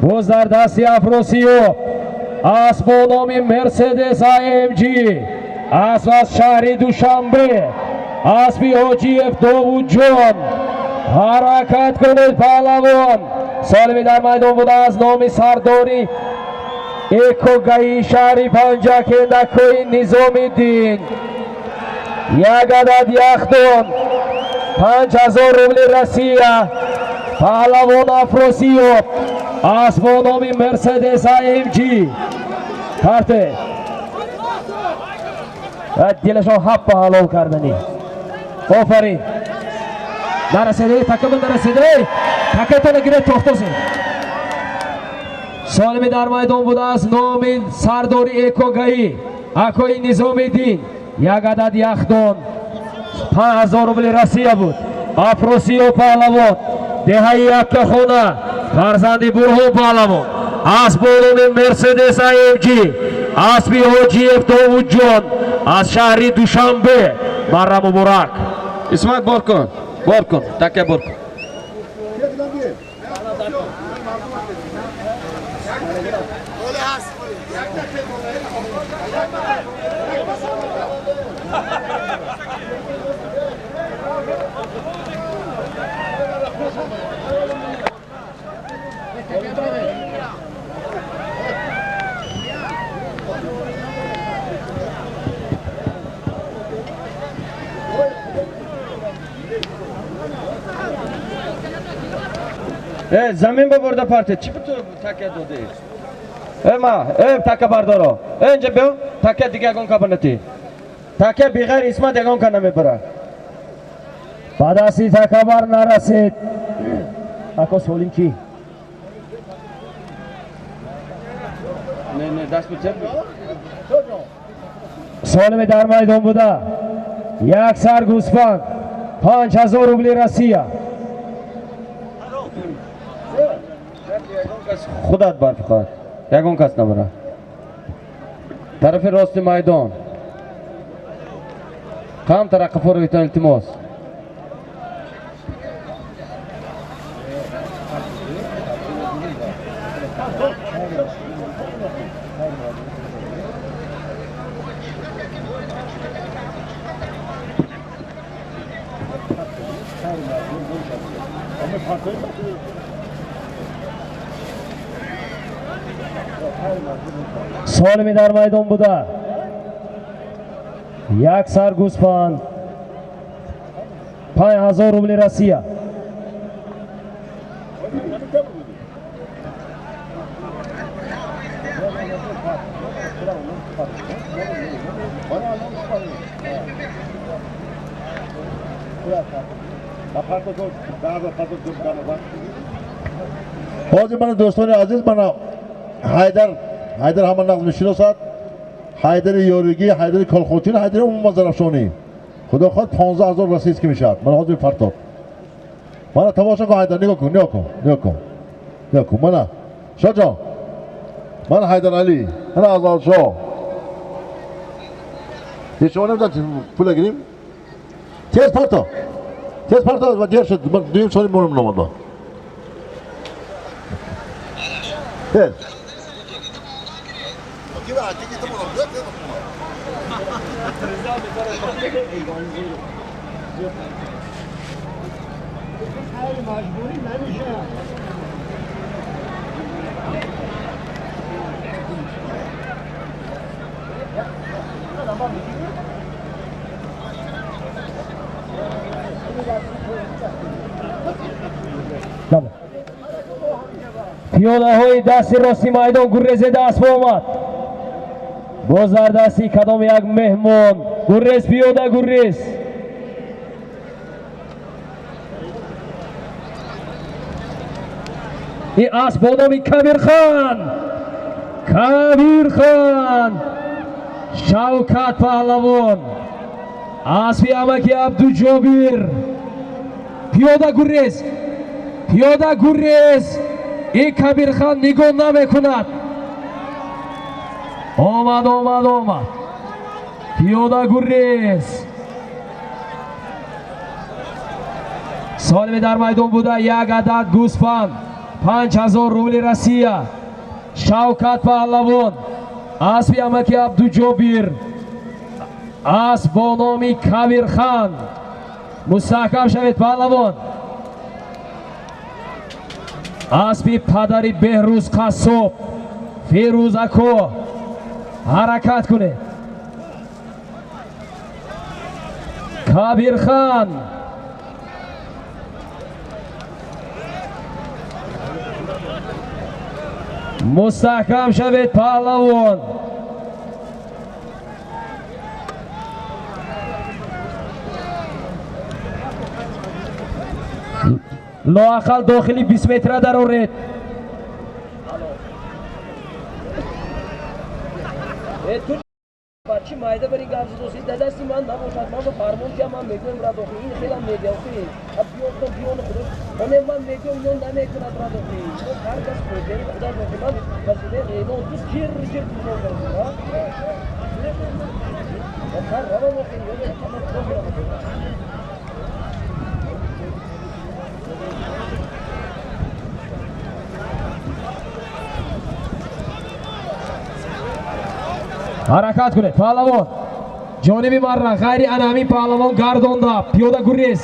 Боз дар дасти Афросиёб асп бо номи Мерседес АМГ, асп аз шаҳри Душанбе, аспи Ҳоҷиев Довудҷон. Ҳаракат кунед, паҳлавон. Солими дар майдон буда аз номи сардори ЭКО-ГАИ шаҳри Панҷакент акои Низомиддин як адад яхдон, 5000 рубли Россия. Паҳлавон Афросиёб, асп бо номи Мерседес АМГ. Карте дилашон ҳаппа ҳалол карданӣ. Офарин, нарасида такабун, нарасида такатона гиред, тохтосе. Солими дар майдон буда аз номи сардори ЭКО-ГАИ акои Низомиддин як адад яхдон, 5000 рубли Россия буд. Афросиёб паҳлавон, деҳаи Яккахона, фарзанди Бурҳон паҳлавон, асп бо номи Мерседес АМГ, аспи Ҳоҷиев Довудҷон аз шаҳри Душанбе. Марра муборак. Исмат, бор кун, бор кун, такя бор кун. Замин бабурда парте, чӣ ту такя додӣ? Э, ма, э, така бардоро. Э, инҷа биё, такя дига ягон ка банати. Такя беғайр Исмат ягон ка намебара. Ба дасти такабар нарасид. Ако Солим чӣ? Не, не, даст битер. Солими дар майдон буда як сар гӯсфанд, 5000 рубли Россия. Худат бар фақат. Ягон кас набара. Тарафи рости майдон. Кам тараф қафо илтимос. Солими дар майдон буда як сар гӯсфанд, 5000 рубли Россия. Ҳозир мана, дӯстони азиз, мана Ҳайдар, Ҳайдар ҳама нағз мешиносад. Ҳайдари ёригӣ, Ҳайдари колхотин, Ҳайдари умуман Зарафшонӣ. Худо хоҳад, 15 000 российский мешавад. Мана ҳозир партоб. Мана тамошо кун, Ҳайдар, нигоҳ кун, нигоҳ кун, нигоҳ кун, нигоҳ кун. Мана Шоҳҷон, мана Ҳайдар Алӣ, мана Азалшоҳ. Шумо намедонед пула гирим? Тез парто, тез парто ва дер шуд. Дуюм соли монам номада. Тез. Пиёдаҳои дасти рости майдон, гуррезе асп омад. Боз дар дасти кадом як меҳмон. Гуррез, пиёда гуррез. Ин асп бо номи Кабирхан, Кабирхан, Шавкат паҳлавон, аспи амаки Абдуҷобир. Пиёда гуррез, пиёда гуррез. Ин Кабирхан нигоҳ намекунад. Омад, омад, омад. Пиёда гуррез. Солими дар майдон буда як адад гӯсфанд, 5000 рубли Россия. Шавкат паҳлавон, аспи амаки Абдуҷобир, асп бо номи Кабирхан. Мустаҳкам шавед, паҳлавон. Аспи падари Беҳрӯз Қассоб, Фирӯз ако, ҳаракат кунед. Кабирхан. Мустаҳкам шавед, паҳлавон. Лоақал дохили 20 метра дароред. Бачи майда бари гап задоси, дадасти ман набошад, ман ба фармон тиям, ман мегӯям радохи, ин хелам мегӯям, биён биён худо, оне ман мегӯям, ино намекунад радохи. Ҳар кас фоидаи худаш охи, ман вазифаи эълон ту ҷир ҷир гузор кардам, ха? Ҳар равам охи, ҳаракат кунед, паҳлавон. Ҷониби марра ғайри ана ҳамин паҳлавон гардонда. Пиёда гурез,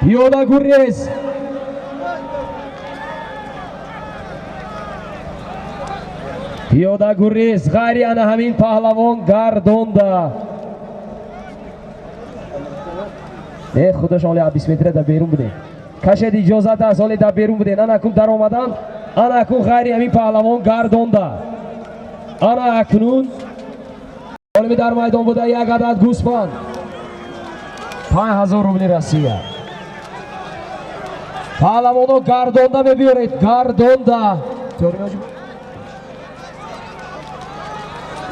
пиёда гурез. Пиёда гурез, ғайри ана ҳамин паҳлавон гардонда. Не, худаш оли 20 метра дар берун буде. Кашед, иҷозат аст, оли дар берун буде. Ана акун даромадан, ана акун ғайри ҳамин паҳлавон гардонда. Ана акнун олими дар майдон буда як адад гӯсфанд, 5000 рубли Россия. Паҳлавоно гардонда мебиёред, гардонда.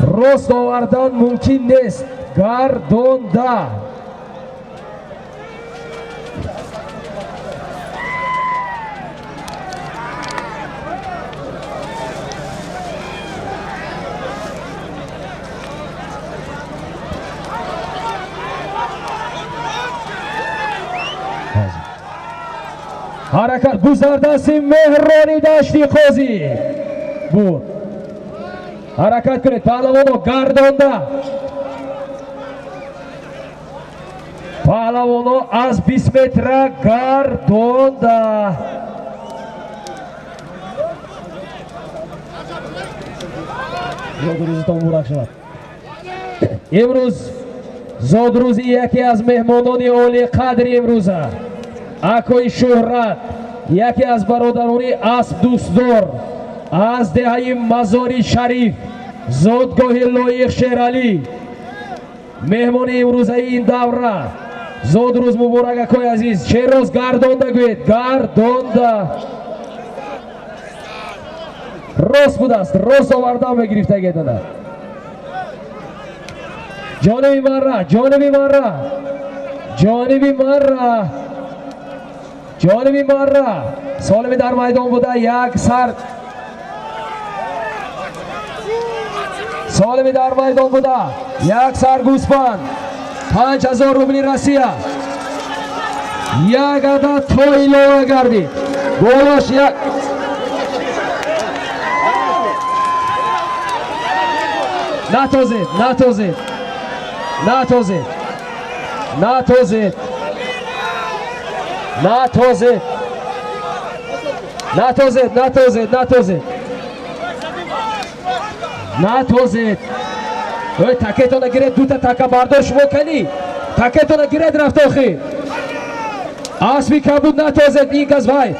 Рост овардан мумкин нест, гардонда. Ҳаракат. Гузардасти Меҳрони Дашти Қозӣ буд. Ҳаракат кунед, паҳлавоно, гардонда. Паҳлавоно аз 20 метра гардонда. Зодрӯзитон муборак шавад. Имрӯз зодрӯзи яке аз меҳмонони олиқадри имрӯза, акои Шӯҳрат, яке аз бародарони аспдӯстдор аз деҳаи Мазори Шариф, зодгоҳи Лоиқ Шералӣ, меҳмони имрӯзаи ин давра. Зодрӯз муборак, акои азиз. Шерроз гардонда гӯед, гардонда. Рост будааст, рост овардан мегирифтагедана. Ҷониби марра, ҷониби марра, ҷониби марра, ҷониби марра. Солими дар майдон буда як сар, солими дар майдон буда як сар гӯсфанд, 5000 рубли Россия. Як адад то илова гардид болош як. Натозед, натозед, натозед, натозед, натозед, натозед, натозед, натозед, натозед. Ой, такетона гиред, дута така бардор шумо кани. Такетона гиред, рафтохи. Аспи кабуд натозед, ин кас вай.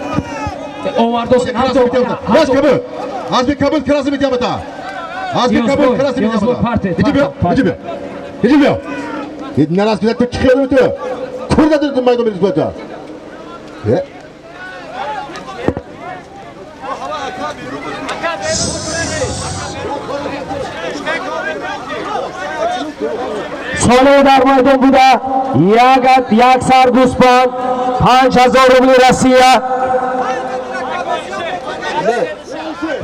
Овардос. Рост кабуд. Аспи кабуд красы метиҳамата. Аспи кабуд красы метиҳамата. Иҷи биё, иҷи биё. Иҷи биё. Нарас кида ту чӣ хеле ту? Курда ту майдон мерис ту. Соле дар майдон буда як сар гӯсфанд, 5000 рубли Россия.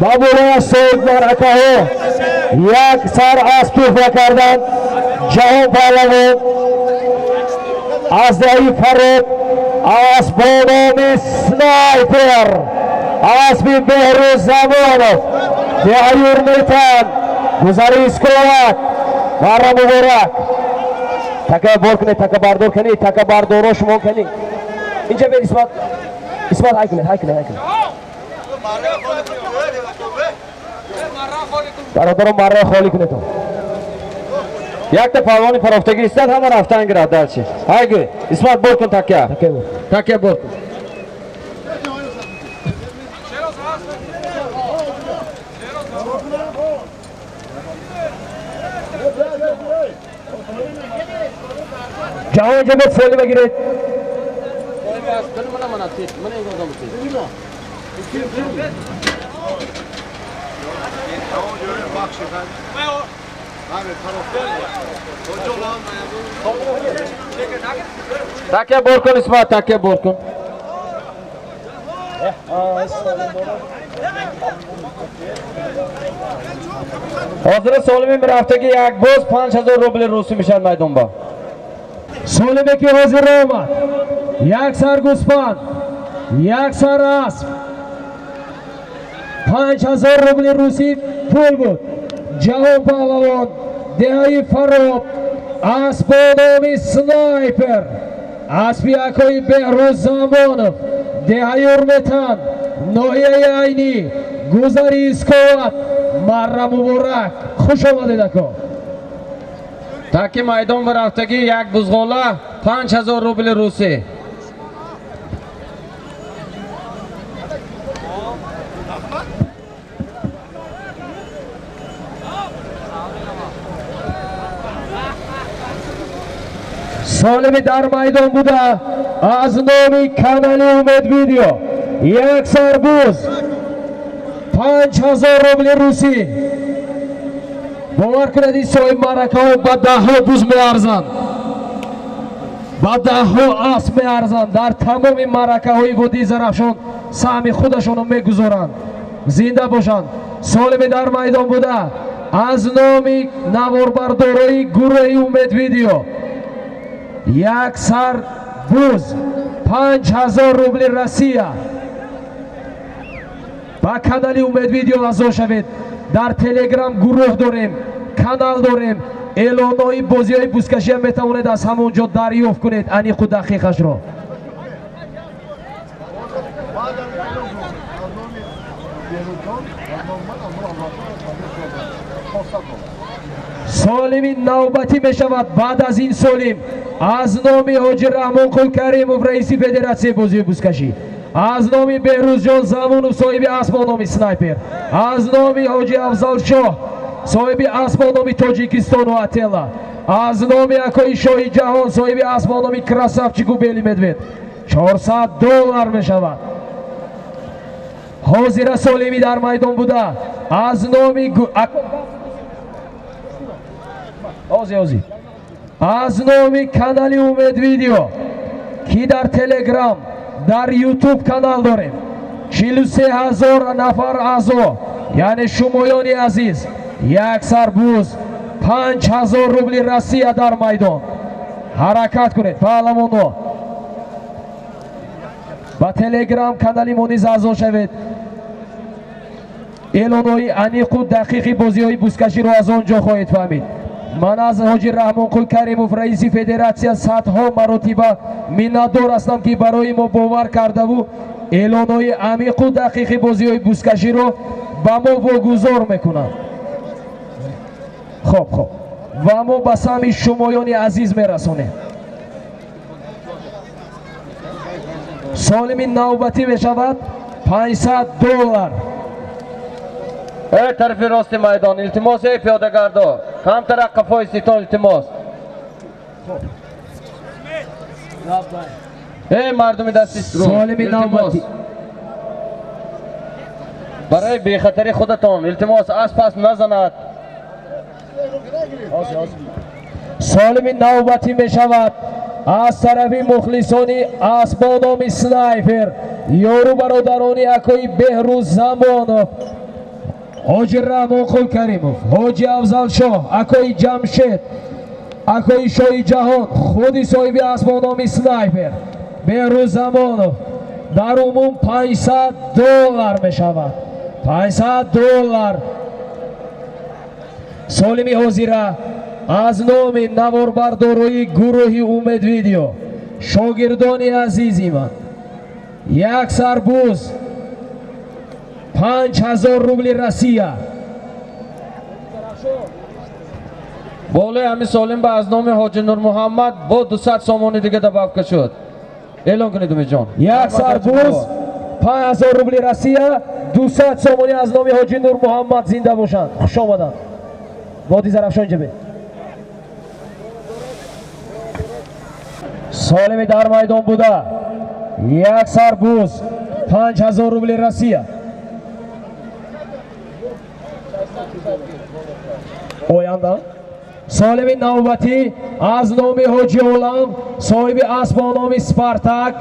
Ба болояш соҳибмаракаҳо як сар асп туҳфа карданд. Ҷаҳон паҳлавон аз деҳаи Фароб, Асп бо номи Снайпер, аспи Беҳрӯз Замонов, деҳаи Урметан, гузари Исковат. Марра муборак! Така бор кунед, така бардор кунед, така бардоро шумо кунед. Инҷа бер, Исмат, Исмат, ҳай кунед, ҳай кунед, ҳай кунед. Бародаро, марра холӣ кунед. Якта палвони парофтагӣ истад, ҳама рафтан гирад дарчи. Ҳайгӯ, Исмат, бор кун такя. Такя бор кун. Ҷаҳон, инҷа бед, фоли бигиред. Такя бор кун, Исмат, такя бор кун. Ҳозира солими мирафтаги як боз 5000 рубли русӣ мешавад майдонба. Солиме ки ҳозир омад, як сар гӯспанд, як сар асп, 5000 рубли русӣ пул буд. Ҷаҳон Паҳлавон, деҳаи Фароб, асп бо номи Снайпер, аспи акои Беҳрӯз Замонов, деҳаи Урметан, ноҳияи Айнӣ, гузари Исковат. Марра муборак, хуш омадед, ако. Таки майдон бирафтагӣ як бузғола 5000 рубли русӣ. Солими дар майдон буда, аз номи канали Умед Видео, як сарбуз, 5000 рубли русӣ. Бовар кунед, ин соҳиб маъракаҳо ба даҳҳо буз меарзанд, ба даҳҳо асп меарзанд. Дар тамоми маъракаҳои водии Зарафшон саҳми худашонро мегузоранд. Зинда бошанд. Солими дар майдон буда, аз номи наворбардорои гурӯҳи Умед Видео, як сар буз, 5000 рубли Россия. Ба канали Умед Видео аъзо шавед. Дар Телеграм гурӯҳ дорем, канал дорем. Эълонҳои бозиҳои бузкашиам метавонед аз ҳамон ҷо дарёфт кунед, аниқу дақиқашро. Солими навбатӣ мешавад баъд аз ин солим, аз номи Ҳоҷи Раҳмонқул Каримов, раиси федератсияи бозии бузкашӣ, аз номи Беҳрӯзҷон Замонов, соҳиби асп бо номи Снайпер, аз номи Ҳоҷи Афзалшоҳ, соҳиби асп бо номи Тоҷикистону Атела, аз номи акои Шоҳи Ҷаҳон, соҳиби асп бо номи Красавчику Белый Медведь, 400 доллар мешавад. Ҳозира солимӣ дар майдон буда, аз номи ҳозир ҳозир аз номи канали Умед Видео, ки дар Телеграм, дар Ютуб канал дорем, 43 000 нафар аъзо, яъне шумоёни азиз, як сарбуз, 5000 рубли Россия дар майдон. Ҳаракат кунед, паҳлавоно. Ба Телеграм канали мо низ аъзо шавед. Эълонҳои аниқу дақиқи бозиҳои бузкаширо аз он ҷо хоҳед фаҳмид. Ман аз Ҳоҷи Раҳмонқул Каримов, раиси федератсия, садҳо маротиба миннатдор ҳастам, ки барои мо бовар кардаву эълонҳои амиқу дақиқи бозиҳои бузкаширо ба мо вогузор мекунанд. Хоб, хоб, ва мо ба самъи шумоёни азиз мерасонем. Солими навбатӣ мешавад 500 доллар. Эй, тарафи рости майдон, илтимос, эй пиёдагардо, камтарак қафо иститон, илтимос. Эй мардуми дасти Солими навбатӣ. Барои бехатари худатон, илтимос, асп асп назанад. Солими навбатӣ мешавад, аз тарафи мухлисони асп бо номи Снайпер, ёру бародарони акои Беҳрӯз Замонов, Ҳоҷи Раҳмонқул Каримов, Ҳоҷи Афзалшоҳ, акои Ҷамшед, акои Шоҳи Ҷаҳон, худи соҳиби асп бо номи Снайпер. Беҳрӯз Замонов дар умум $500 мешавад. $500. Солими ҳозира аз номи наворбардорои гурӯҳи Умед Видео, шогирдони азизи ман, як сарбуз 5000 рубли Россия. Болои ҳамин солим ба аз номи Ҳоҷи Нурмуҳаммад бо 200 сомони дига добавка шуд. Эълон кунед, Умедҷон. Як сарбуз 5000 рубли Россия, 200 сомонӣ аз номи Ҳоҷи Нурмуҳаммад. Зинда бошанд, хуш омаданд. Води Зарафшон ҷабе. Солими дар майдон буда, як сарбуз 5000 рубли Россия. Оянда солими навбатӣ аз номи Ҳоҷи Олам, соҳиби асп бо номи Спартак,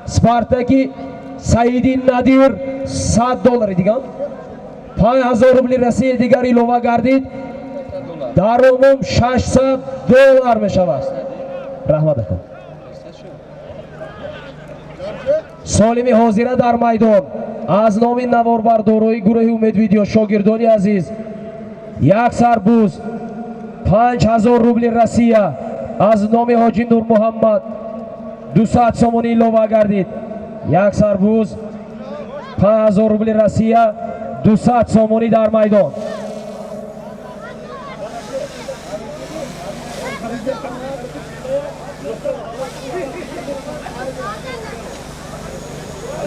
Спартаки Саиди Надир, $100 дигар, 5000 рубли Россия дигар илова гардид. Дар умум $600 мешавад. Раҳмат акон. Солими ҳозира дар майдон аз номи наворбардорои гурӯҳи Умед Видео, шогирдони азиз, як сарбуз 5000 рубли Россия аз номи Ҳоҷи Нурмуҳаммад, 200 сомонӣ илова гардид. Як сарбуз 5000 рубли Россия, 200 сомонӣ дар майдон.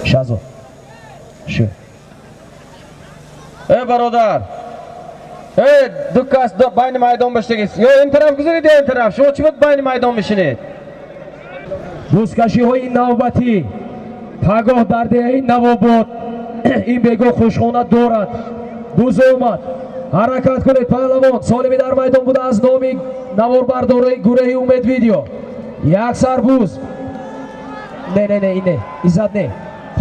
Шазо шу. Э, бародар, э, ду кас байни майдон баштагист. Ё ин тараф гузаред, ё ин тараф. Шумо чӣ буд байни майдон мешинед? Бузкашиҳои навбатӣ пагоҳ дар деҳаи Навобод. Ин бегоҳ хушхона дорад. Буз омад, ҳаракат кунед, паҳлавон. Солими дар майдон буда аз номи наворбардорои гурӯҳи Умед Видео, як сарбуз, не, не, не, не, иззат, не,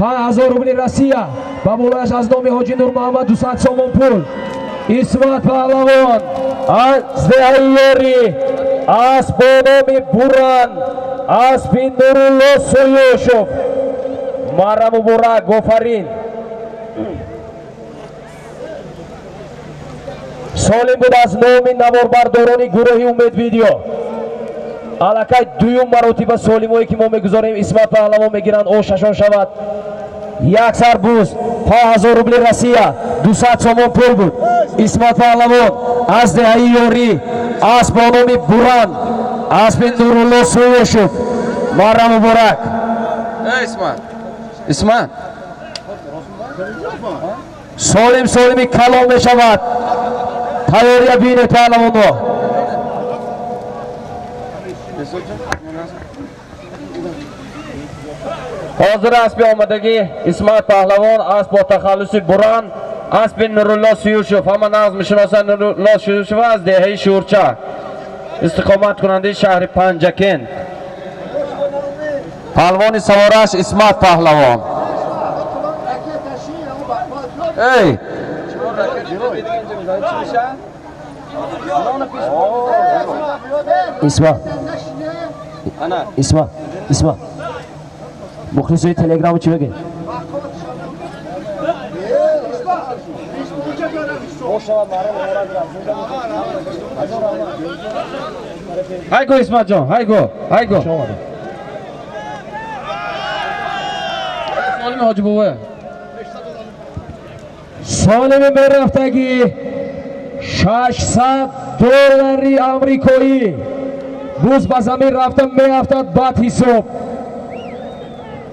5000 рубли Россия, ба болояш аз номи Ҳоҷи Нурмуҳаммад 200 сомон пул. Исмат паҳлавон аз деҳаи Ёрӣ, асп бо номи Буран, аспи Нурулло Суюшов. Мара муборак, офарин. Солим буд аз номи наворбардорони гурӯҳи Умед Видео. Аллакай дуюм маротиба солимое ки мо мегузорем, Исмат паҳлавон мегиранд, ошашон шавад. Як сарбуз 5000 рубли Россия, 200 сомон пул буд. Исмат паҳлавон аз деҳаи Ёрӣ, асп бо номи Буран, аспи Нурулло Суюшев. Мара муборак. Э, Исмат, Исмат. Солим, солими калон мешавад. Тайёрия бинед, паҳлавонҳо. Ҳозир аспи омадагӣ Исмат паҳлавон, асп бо тахаллуси Буран, аспи Нурулло Суюшев. Ҳама нағз мешиносанд Нурулло Суюшев, аз деҳаи Шӯрча, истиқоматкунандаи шаҳри Панҷакент. Паҳлавони савораш Исмат паҳлавон. Эй, Исмат, Исмат, Исмат, мухлисои телеграму чӣ мегӯед? Ҳайго, Исматҷон, ҳайго, ҳайго. Солими Ҳоҷи бобоя. Солими мерафтагӣ $600 амрикоӣ. Буз ба замин рафта меафтад, бад ҳисоб.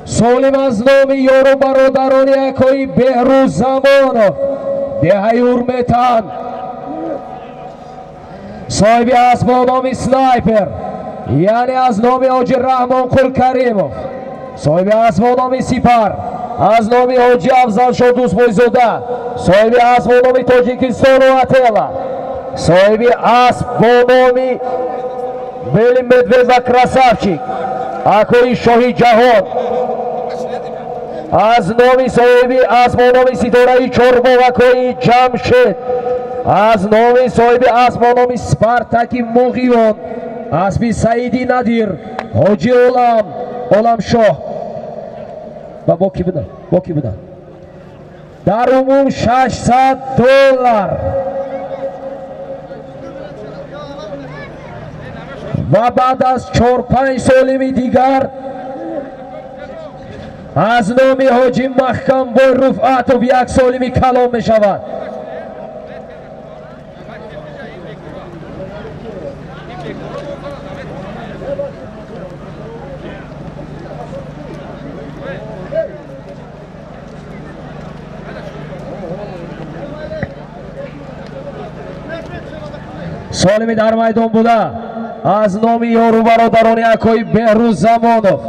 Солим аз номи ёру бародарони акои Беҳрӯз Замонов, деҳаи Урметан, соҳиби асп бо номи Снайпер, яъне аз номи Ҳоҷи Раҳмонқул Каримов, соҳиби асп бо номи Сипар аз номи Ҳоҷи Афзалшо Дӯстбойзода, соҳиби асп бо номи Тоҷикистону Атела, соҳиби асп бо номи Бели Медвед ва Красавчик, акои Шоҳи Ҷаҳон, аз номи соҳиби асп бо номи Ситораи Чорбоғ, акои Ҷамшед, аз номи соҳиби асп бо номи Спартаки Моғиён, аспи Саиди Надир, Ҳоҷи Олам. Оламшоҳ ва бо ки буданд, бо ки буданд? Дар умум $600 ва баъд аз 4-5 солими дигар аз номи ҳоҷи Маҳкамбой Руфъатов як солими калом мешавад. Солими дар майдон буда аз номи ёру бародарони акои Беҳрӯз Замонов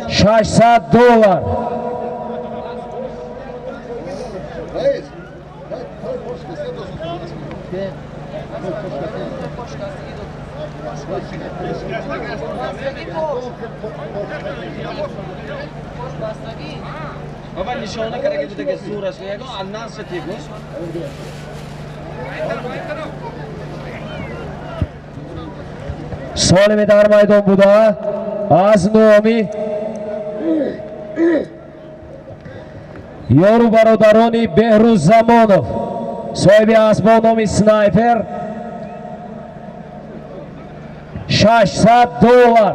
$600. Баба нишона карда ки зур аст, ягон аннас тегус. Солими дар майдон буда аз номи ёру бародарони Беҳрӯз Замонов, соҳиби асбо номи Снайпер, $600.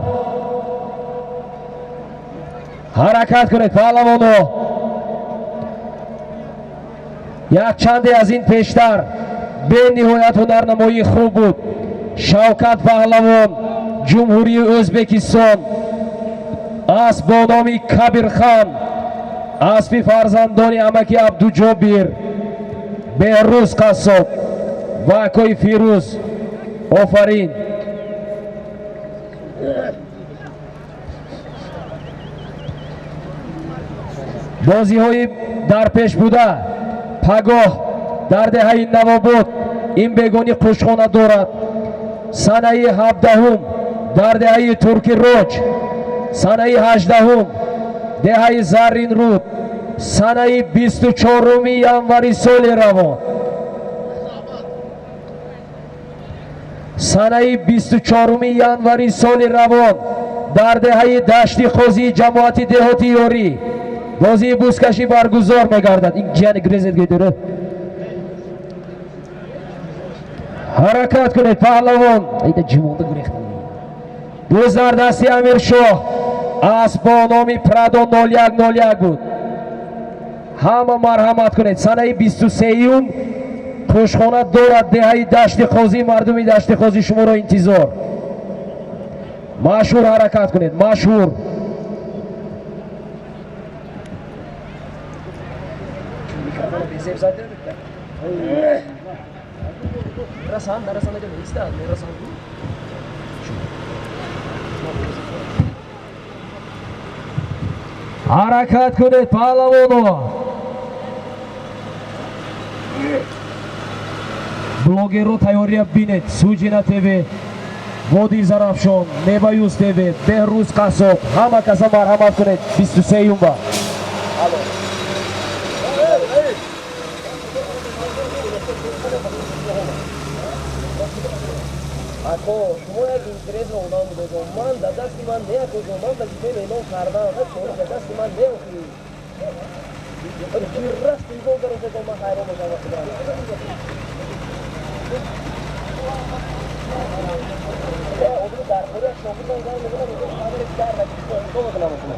Ҳаракат кунед, паҳлавоно. Як чанде аз ин пештар бениҳоят ҳунарнамоии хуб буд. Шавкат паҳлавон, Ҷумҳурии Ӯзбекистон, асп бо номи Кабирхан, аспи фарзандони амаки Абдуҷобир, Беҳрӯз Қассоб ва акои Фирӯз. Офарин. Бозиҳои дар пеш буда пагоҳ дар деҳаи Навобод ин бегони қушхона дорад. Санаи 17 дар деҳаи Турки Роҷ, санаи 18 деҳаи Зарринруд, санаи 24 январи соли равон, санаи 24 январи соли равон дар деҳаи Дашти Қозии ҷамоати деҳоти Ёрӣ бозии бузкашӣ баргузор мегардад. Ин ҷияни грезет гӯйдура. Ҳаракат кунед, паҳлавон. Айда ҷимонда гурехта. Буз дар дасти Амиршоҳ, асп бо номи Прадо 0101 буд. Ҳама марҳамат кунед. Санаи 23 қушхона дорад деҳаи Дашти Қозӣ. Мардуми Дашти Қозӣ шуморо интизор. Машҳур, ҳаракат кунед, машҳур. Ҳаракат кунед, паҳлавоно. Блогерро тайёрия бинед. Суҷина ТВ, Водии Зарафшон, Небаюз ТВ, Беҳрӯз Қассоб, ҳама каса марҳамат кунед 23-ба. Ако шумо як интересро одам будед, ман дар дасти ман не, акоҷон, ман вазифаи эълон кардам, чора дар дасти ман не, охи раст телефон кард, ман ҳайрон мешавам вақти барам. Обрӯ дар хори як шогирдам занг мезанад, мегӯяд, хабаре дар нагирифта, чӣ мекунам шумо?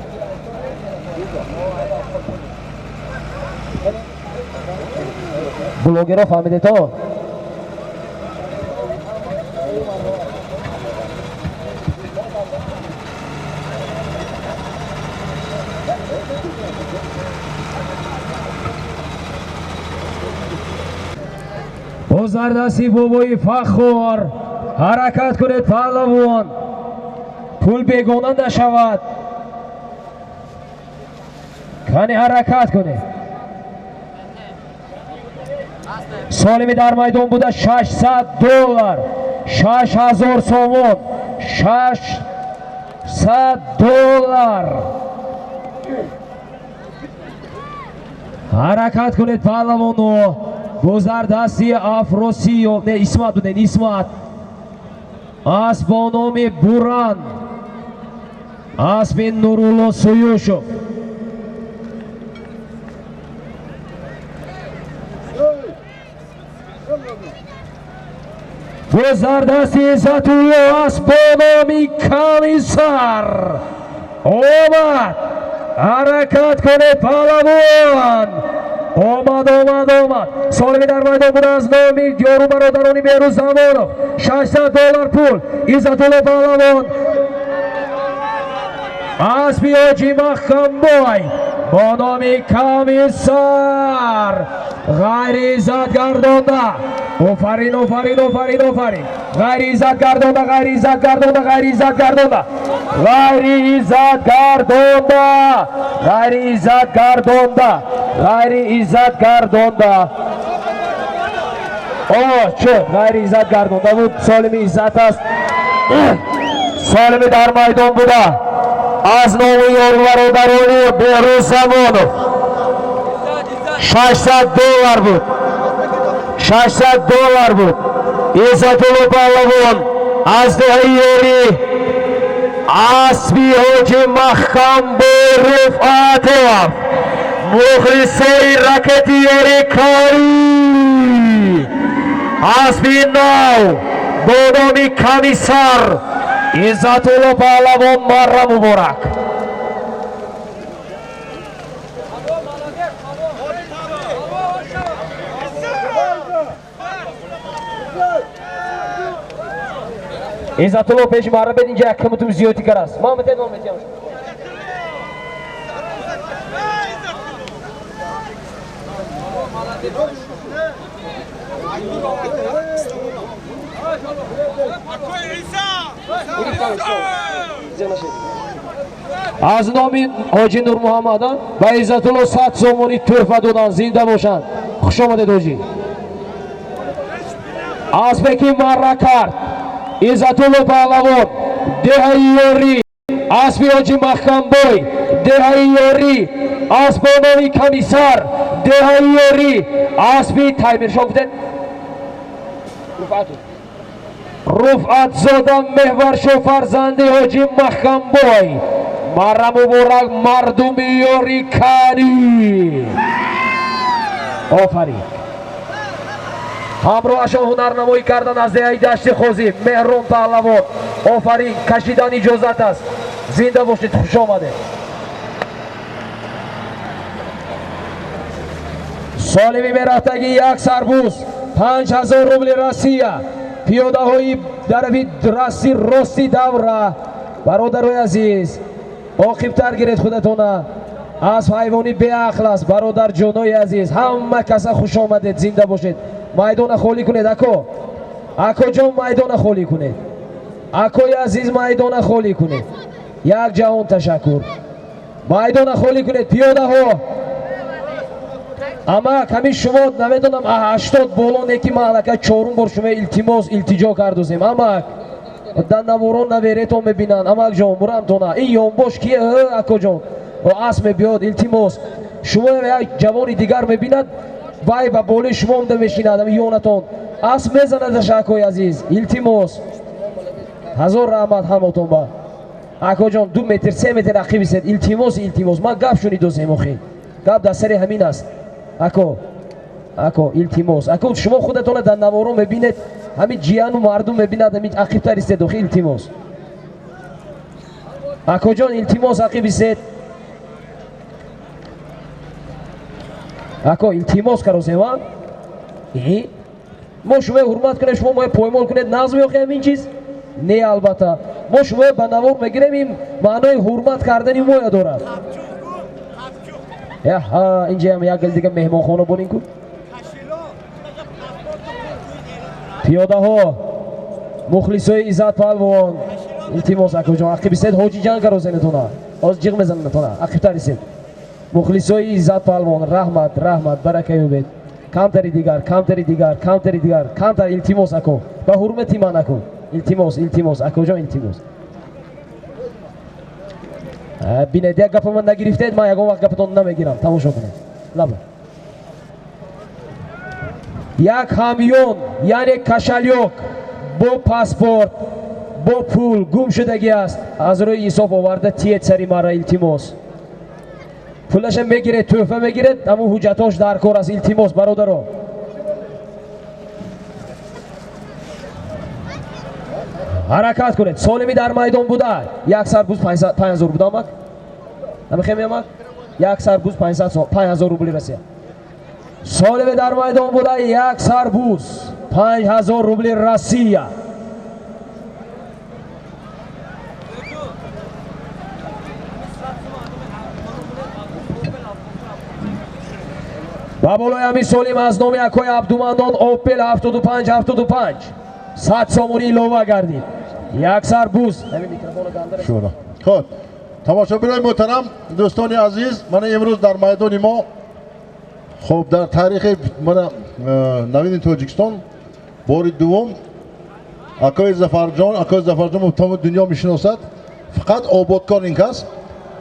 Блогерро фаҳмидед-то? Боз дар дасти бобои Фахор. Ҳаракат кунед, паҳлавон, пул бегона нашавад. Кани ҳаракат кунед. Солими дар майдон буда $600, 6000 сомон, $600. Ҳаракат кунед, паҳлавоно. Боз дар дасти Афросиёб, не, Исмат буден, Исмат, асп бо номи Буран. Аспи Нурулло Суюшов. Боз дар дасти Иззатулло асп бо номи Комиссар омад. Ҳаракат кунед, паҳлавон. Омад, омад, омад. Солими дар майдон буда аз номи ёру бародарони Беҳрӯз Замонов 600 доллар пул. Иззатулло паҳлавон, аспи Ҳоҷи Маҳкамбой бо номи Комиссар ғайри иззат гардонда. Офарин, офарин, офарин, офарин! Ғайри иззат гардонда, ғайри иззат гардонда, ғайри иззат гардонда, ғайри иззат гардонда, ғайри иззат гардонда, ғайри иззат гардонда. О, чуд, ғайри иззат гардонда буд. Солими иззат аст. Солими дар майдон буда аз номи ёру бародарони Беҳрӯз Замонов 600 доллар буд, 600 доллар буд. Иззатулло паҳлавон аз деҳаи Ёрӣ, аспи Ҳоҷи Маҳкамбой Руфъатов. Мухлисои ракети Ёрӣ корӣ, аспи нав бо номи Комиссар. Иззатулло паҳлавон, марра муборак! Иззатулло, пеши марра бед, инҷа якамутум зиёдӣ караст. Ма метед, ма метиям. Аз номи ҳоҷи Нурмуҳаммад ба Иззатулло 100 сомонӣ тӯҳфа доданд. Зинда бошанд. Хуш омадед, ҳоҷӣ. Аспе ки марра кард, Иззатулло паҳлавон, деҳаи Ёрӣ, аспи ҳоҷи Маҳкамбой, деҳаи Ёрӣ, асп бо номи Комиссар, деҳаи Ёрӣ, аспи Таймиршо гуфтед, Руфъатзода Меҳваршо, фарзанди ҳоҷи Маҳкамбой. Марра муборак, мардуми Ёрӣ карӣ! Офарин! Ҳамроҳашон ҳунарнамоӣ кардан аз деҳаи Дашти Қозӣ Меҳрон паҳлавон. Офарин! Кашидан иҷозат аст. Зинда бошед, хуш омадед. Солими мерафтагӣ як сарбуз, 5000 рубли Россия. Пиёдаҳои тарафи расти рости давра, бародарои азиз, оқибтар гиред худатона. Асп ҳайвони беақл аст, бародарҷонои азиз. Ҳама каса хуш омадед, зинда бошед. Майдона холӣ кунед, ако, акоҷон, майдона холӣ кунед, акои азиз, майдона холӣ кунед. Як ҷаҳон ташаккур. Майдона холӣ кунед, пиёдаҳо. Амак, ҳамин шумо намедонам 80 боло не, ки ман аллакай чорум бор шумо илтимос, илтиҷо кардусем. Амак, дар наворон наверетон мебинанд. Амакҷон, мурамтона, ин ёнбош кие? Акоҷон, асп мебиёд. Илтимос, шумо як ҷавони дигар мебинад, вай ба болои шумо омда мешинад, ами ёнатон асп мезанадаш. Акои азиз, илтимос. Ҳазор раҳмат ҳамотон ба. Акоҷон, 2 метр, 3 метр ақиб истед. Илтимос, илтимос. Ман гап шунидосем, охи гап дар сари ҳамин аст. Ако, ако, илтимос, ако. Шумо худатона дар наворо мебинед, ҳамин ҷияну мардум мебинад. Ҳамин ақибтар истед, охи. Илтимос, акоҷон, илтимос, ақиб истед. Ако, илтимос каросем. А мо шумо ҳурмат кунем, шумо моя поймол кунед, нағз меохи ҳамин чиз? Не, албатта. Мо шумо ба навор мегирем, ин маънои ҳурмат кардани моя дорад. Яҳа, инҷаям як гал дига меҳмонхона бонин ку. Пиёдаҳо, мухлисои Иззат паҳлавон, илтимос, акоҷон, ақиб истед. Ҳоҷи ҷанг каросенатона, ҳозир ҷиғ мезанатона. Ақибтар истед. Мухлисои Иззат паҳлавон, раҳмат, раҳмат, барака ёбед. Камтари дигар, камтари дигар, камтари дигар, камтар, илтимос, ако, ба ҳурмати ман, ако, илтимос, илтимос, акоҷон, илтимос. Бинед, як гапа ман нагирифтед, ман ягон вақт гапатон намегирам. Тамошо кунед, лаба. Як ҳамён, яъне кошелёк бо паспорт. Бо пул гум шудагӣ аст, аз рӯи инсоф оварда тиед сари мара, илтимос. Пулаша мегиред, тӯҳфа мегиред, ҳамун ҳуҷҷатош дар кор аст, илтимос, бародаро. Ҳаракат кунед. Солими дар майдон буда, як сар буз 5000 буда амак? Ҳамихе меамак? Як сар буз 5000 рубли Россия. Солими дар майдон буда, як сар буз 5000 рубли Россия. Ба болои ҳамин солим аз номи акои Абдуманнон Опел 75 75 100 сомонӣ илова гардид. Як сар буз. Хуб, тамошобинони муҳтарам, дӯстони азиз, мана имрӯз дар майдони мо, хуб, дар таърихи мана навини Тоҷикистон бори дуввум акои Зафарҷон, акои Зафарҷон тамоми дунё мешиносад, фақат ободкор ин кас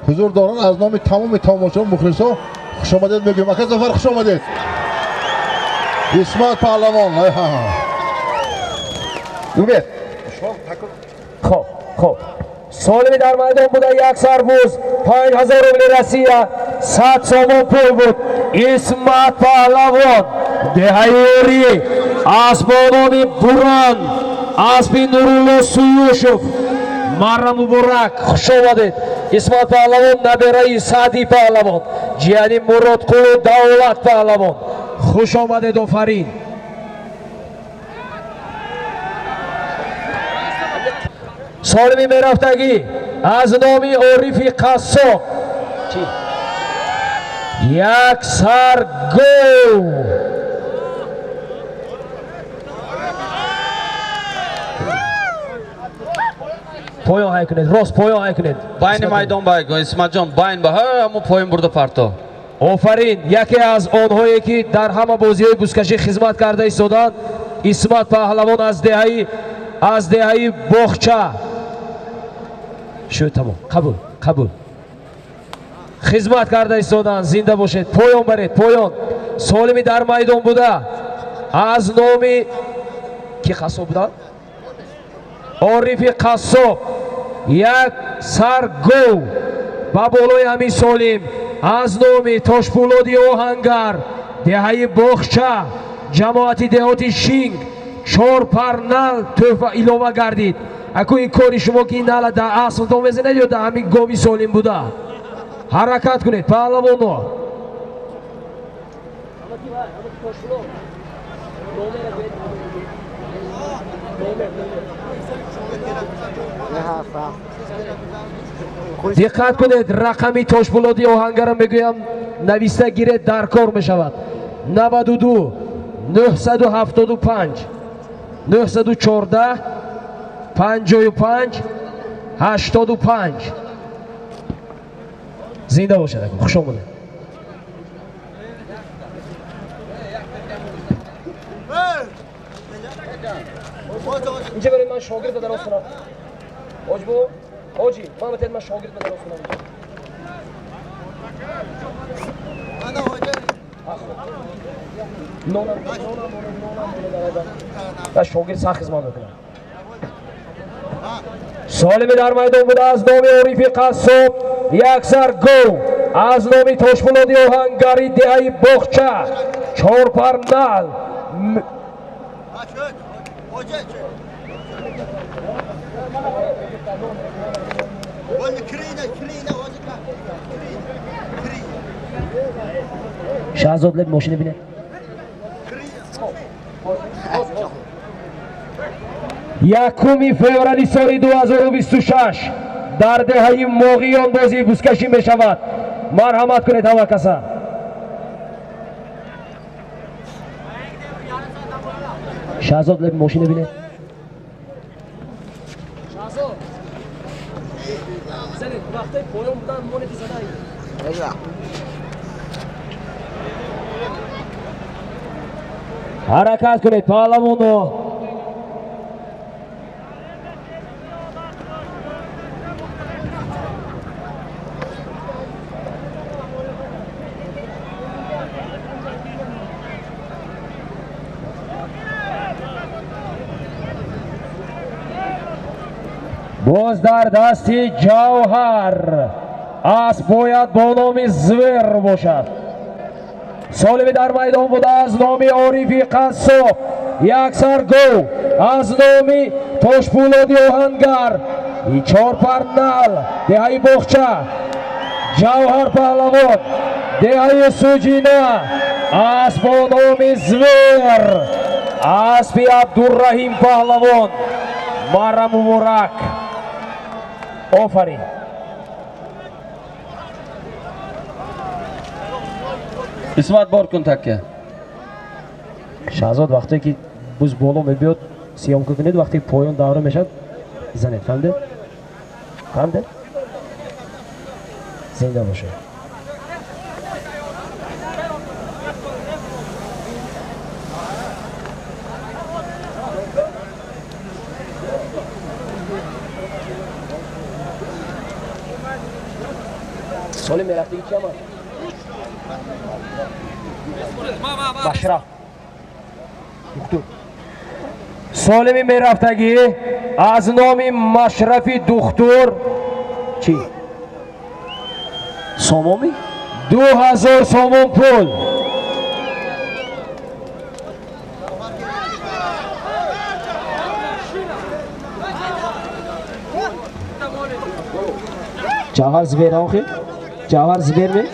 ҳузур доранд. Аз номи тамоми тамошобинон, мухлисо хушомадед мегӯем. Ака Зафар, хуш омадед. Исмат Паҳлавон. Умед. Хоб, хоб. Солими дар майдон буда, як сарбуз 5000 рубли Россия, 100 сомон пул буд. Исмат Паҳлавон, деҳаи Орӣ, асбонони Буран, аспи Нурулло Суюшев. Марра муборак, хуш омадед. Исмат Паҳлавон набераи Саъди Паҳлавон, ҷияни Муродқулу Давлат Паҳлавон. Хуш омадед, офарин. Солими мерафтагӣ аз номи Орифи Қассоб як сар гов. Поён ҳай кунед, рост поён ҳай кунед. Байни майдон бай кун, Исматҷон, байн ба ҳамун поён бурда парто. Офарин, яке аз онҳое ки дар ҳама бозиҳои бузкашӣ хизмат карда истоданд, Исмат Паҳлавон аз деҳаи Боғча. Шуд, тамом, қабул, қабул. Хизмат карда истоданд, зинда бошед. Поён баред, поён. Солими дар майдон буда аз номи ки қассоб буданд? Орифи Қассоб як сар гов. Ба болои ҳамин солим аз номи Тошпулоди Оҳангар, деҳаи Боғча, ҷамоати деҳоти Шинг 4 пар нал тӯҳфа илова гардид. Аку ин кори шумо ки ин нала дар аслтон мезанед ё дар ҳамин гови солим буда? Ҳаракат кунед, паҳлавоно. Диққат кунед, рақами Тошпулоди Оҳангарам мегӯям, нависта гиред, дар кор мешавад. 92 975 914 55 85. Зинда бошад, хуш омадед. Инҷа барои ман шогирд дароз кунам. Ҳоҷи бобо, ҳоҷи, ман батед ман шогирд дароз кунам. Нонам, нонам, нонам, нонам, ва шогирд сахт хизмат мекунад. Солими дар майдон буда аз номи Орифи Қассоб як сар гов, аз номи Тошпулоди Оҳангари деҳаи Боғча 4 пар нал. Шаҳзод, леб мошина бинед. 1 феврали соли 2026 дар деҳаи Моғиён бозии бузкашӣ мешавад. Марҳамат кунед ҳама каса. Шаҳзод, леб мошина бинед. Шаҳзод, занед, вақтаи поён будан монети задаи. Ҳаракат кунед, паҳлавоно. Боз дар дасти Ҷавҳар. Асп бояд бо номи Звер бошад. Солими дар майдон буда аз номи Орифи Қассоб як сар гов, аз номи Тошпулоди Оҳангар чорпар нал, деҳаи Боғча. Ҷавҳар паҳлавон, деҳаи Суҷина, асп бо номи Звер, аспи Абдурраҳим паҳлавон. Мара муборак, офарин. Исмат, бор кун такка. Шаҳзод, вақте ки буз боло мебиёд, съёмка кунед, вақте поён давра мешавад, занед. Фаҳмидед? Фаҳмидед? Зинда бошед. Соли мерафтагӣ чи омад? Машраф духтур. Солими мерафтагӣ аз номи Машрафи духтур чӣ? Сомоми? 2000 сомон пул. Ҷавҳар Звер охи? Ҷавҳар Звер ме?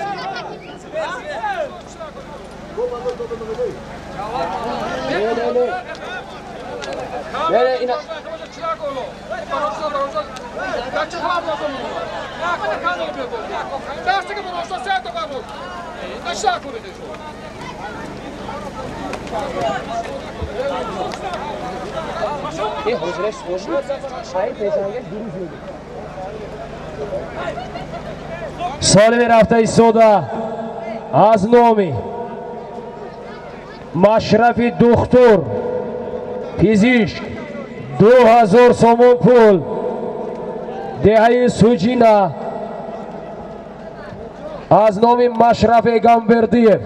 Не, не, ина. Ин ҳозираш сложно. Ай пешангаш дуруст мегӯ. Солими рафта истода аз номи Машрафи духтур пизишк 2000 сомон пул, деҳаи Суҷина, аз номи Машраф Эгамбердиев.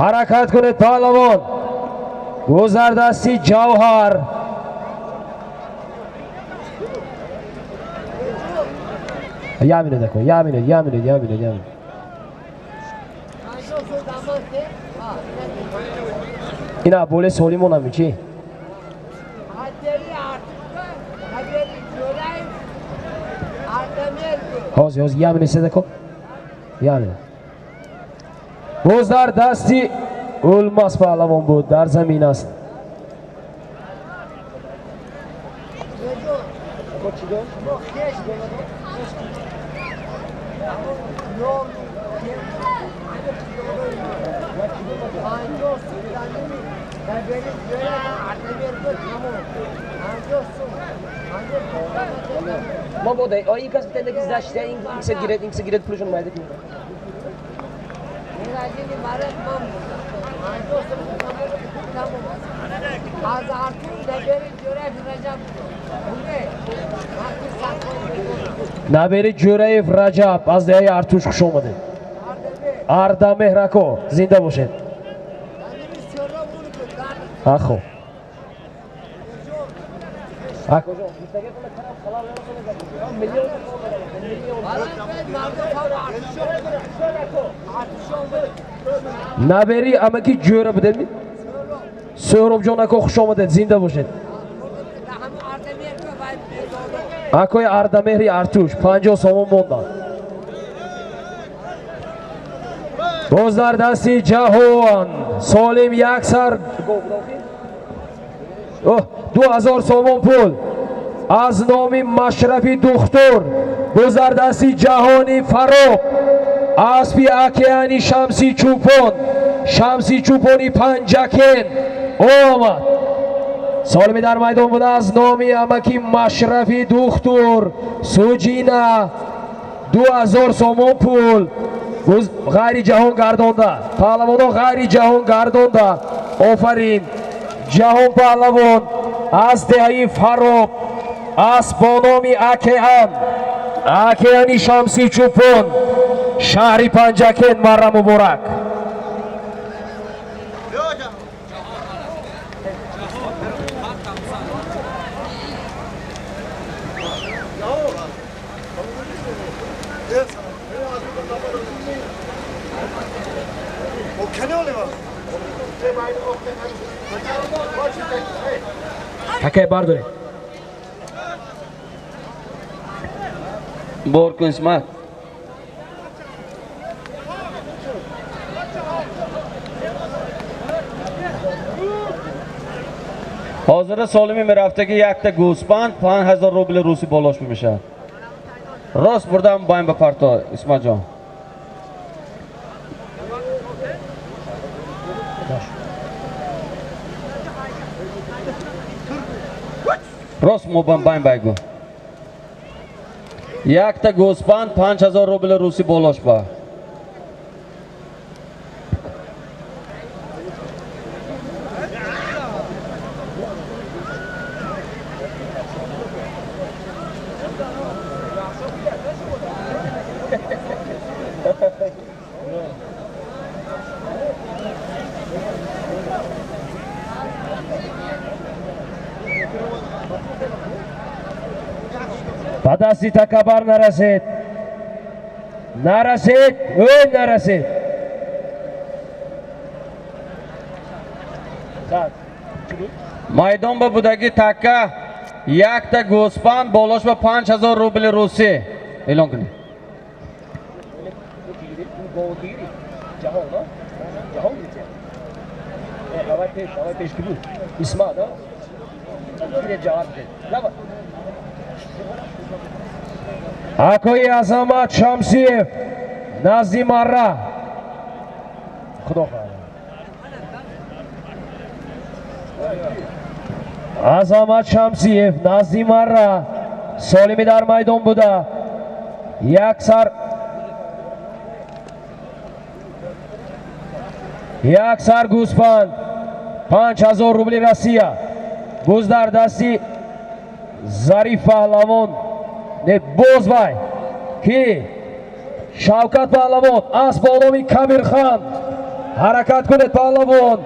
Ҳаракат кунед, паҳлавон. Гузардасти Ҷавҳар. Як минут, ако, як минут, як минут, як минут, як минут. Ина боле солимонами чӣ? Ҳозир, ҳозир, як минут седако. Як минут. Боз дар дасти Улмас паҳлавон буд, дар замин аст. Ма бода, ой, ин кас битенда ки зашта, ин киса гиред, ин киса гиред, пулашон майда кунед. Набери Ҷӯраев Раҷаб аз деҳаи Артуш, хуш омадед. Ардамеҳр ако, зинда бошед. Ахо. Акоҷон, набери амаки ҷӯра будем? Сӯҳробҷон ако, хуш омадед, зинда бошед. Акои Ардамеҳри Артуш 50 сомон монданд. Боз дар дасти Ҷаҳон Солим як сар 2000 сомон пул. Аз номи Машрафи Духтур, гузардасти Ҷаҳони Фароб, аспи Океани Шамси Чӯпон, Шамси Чӯпони Панҷакен омад. Солими дар майдон буда аз номи амаки Машрафи Духтур Суҷина 2000 сомон пул ғайри ҷаҳон гардонда. Паҳлавоно ғайри ҷаҳон гардонда. Офарин, Ҷаҳон паҳлавон аз деҳаи Фароб, асп бо номи Океан, Океани Шамси Чӯпон, шаҳри Панҷакен. Марра муборак. Такай бардоред. Бор кун, Исмат. Ҳозира солими мерафтаги якта гӯсбанд 5000 рубли руси болош мешавад. Рост бурдам байн ба парто, Исматҷон. Рост мобам байн байгу. Якта гӯсбанд 5000 рубли руси болош ба. Ба дасти такабар нарасед, нарасед, ӯ нарасед. Майдон ба будаги така якта гӯсбанд болош ба 5000 рубли русӣ эълон кунед. Акои Азамат Шамсиев назди марра. Худо хоҳад. Азамат Шамсиев назди марра солими дар майдон буда. Як сар гӯсфанд 5000 рубли Россия. Буз дар дасти Зариф паҳлавон. Не, боз вай ки Шавкат паҳлавон, асп бо номи Кабирхан. Ҳаракат кунед, паҳлавон.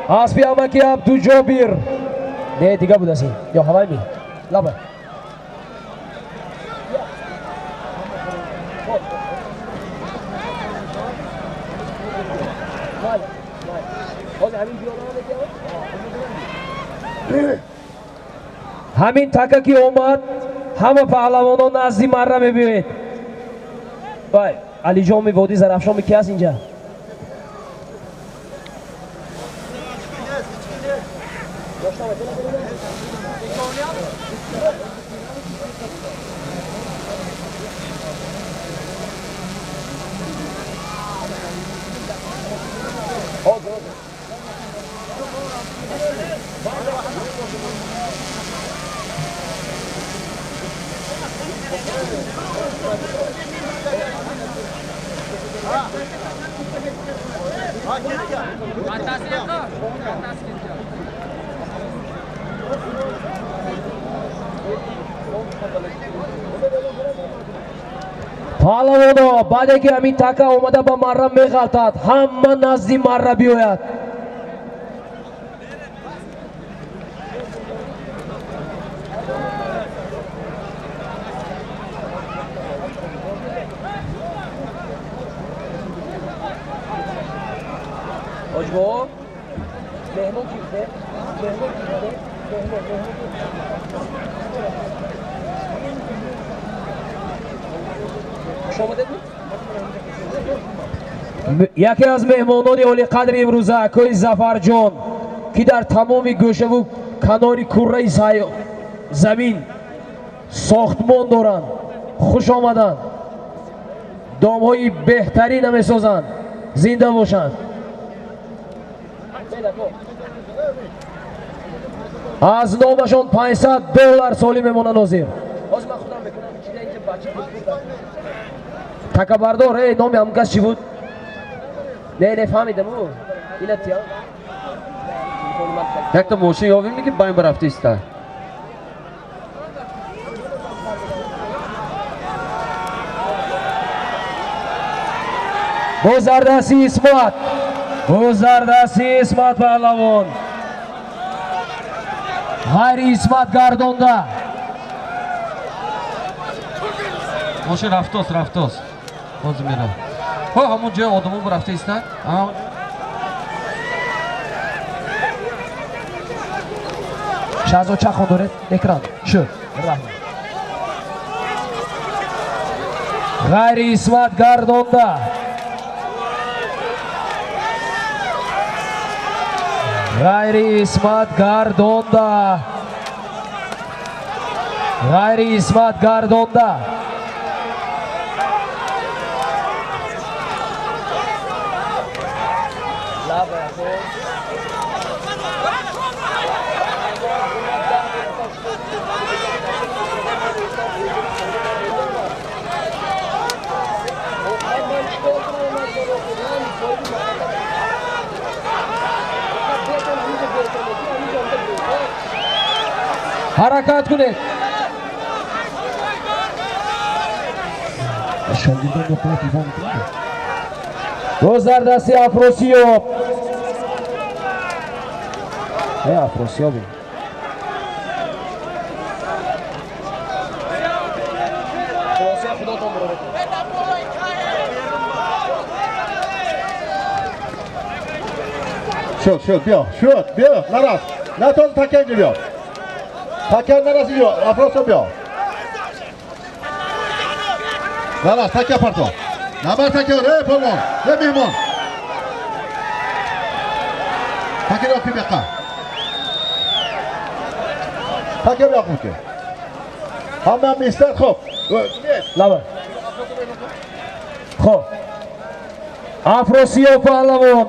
Аспи амаки Абдуҷобир. Не, дига будаси ё ҳавай ми лаба. Ҳамин така ки омад, ҳама паҳлавонон назди марра мебиёед. Вай, Алиҷоми Водии Зарафшоми ки аст инҷа? Паҳлавоно, баъде ки ҳамин така омада ба марра меғалтад, ҳама назди марра биёяд. Оҷбо, меҳмон ки гуфте? Меҳмон ки гуфте? Меҳмон, меҳмон ки хуш омадед? Яке аз меҳмонони олиқадри имрӯза акои Зафарҷон, ки дар тамоми гӯшаву канори курраи замин Сохтмон доранд, хуш омаданд, домҳои беҳтарина месозанд, зинда бошанд. Аз номашон $500 солӣ мемонанд ҳозир. Ҳозир ман худам мекунам, чида инҷа бача буд. Такабардор, эй, номи ҳамон кас чӣ буд? Не, не фаҳмидам ӯ. Ина тия. Якта мошин ёвим ки байн барафта иста. Бозардаси Исмат. Бозардаси Исмат паҳлавон. Ғайри Исмат гардонда. Мошин рафтос, рафтос. Ҳозир мерав. Ҳо, ҳамон ҷои одамо рафта иста. Шаҳзод чанд хон доред? Экран. Шуд. Раҳмат. Ғайри Исмат гардонда. Ғайри Исмат гардонда. Ғайри Исмат гардонда. Ҳаракат кунед. Шогирдон мехоҳад телефон мекунад. Боз дар дасти Афросиёб. Афросиёб. Шуд, шуд, биё, шуд, биё, нарас. На то такя инҷо биё. Такя нарас инҷо, Афросиёб биё. Нарас, такя парто. Набар такя, ре палвон, ре меҳмон. Такя ро биқа. Такя биё ки. Ҳама мистер хуб. Лаба. Хуб. Афросиёб паҳлавон.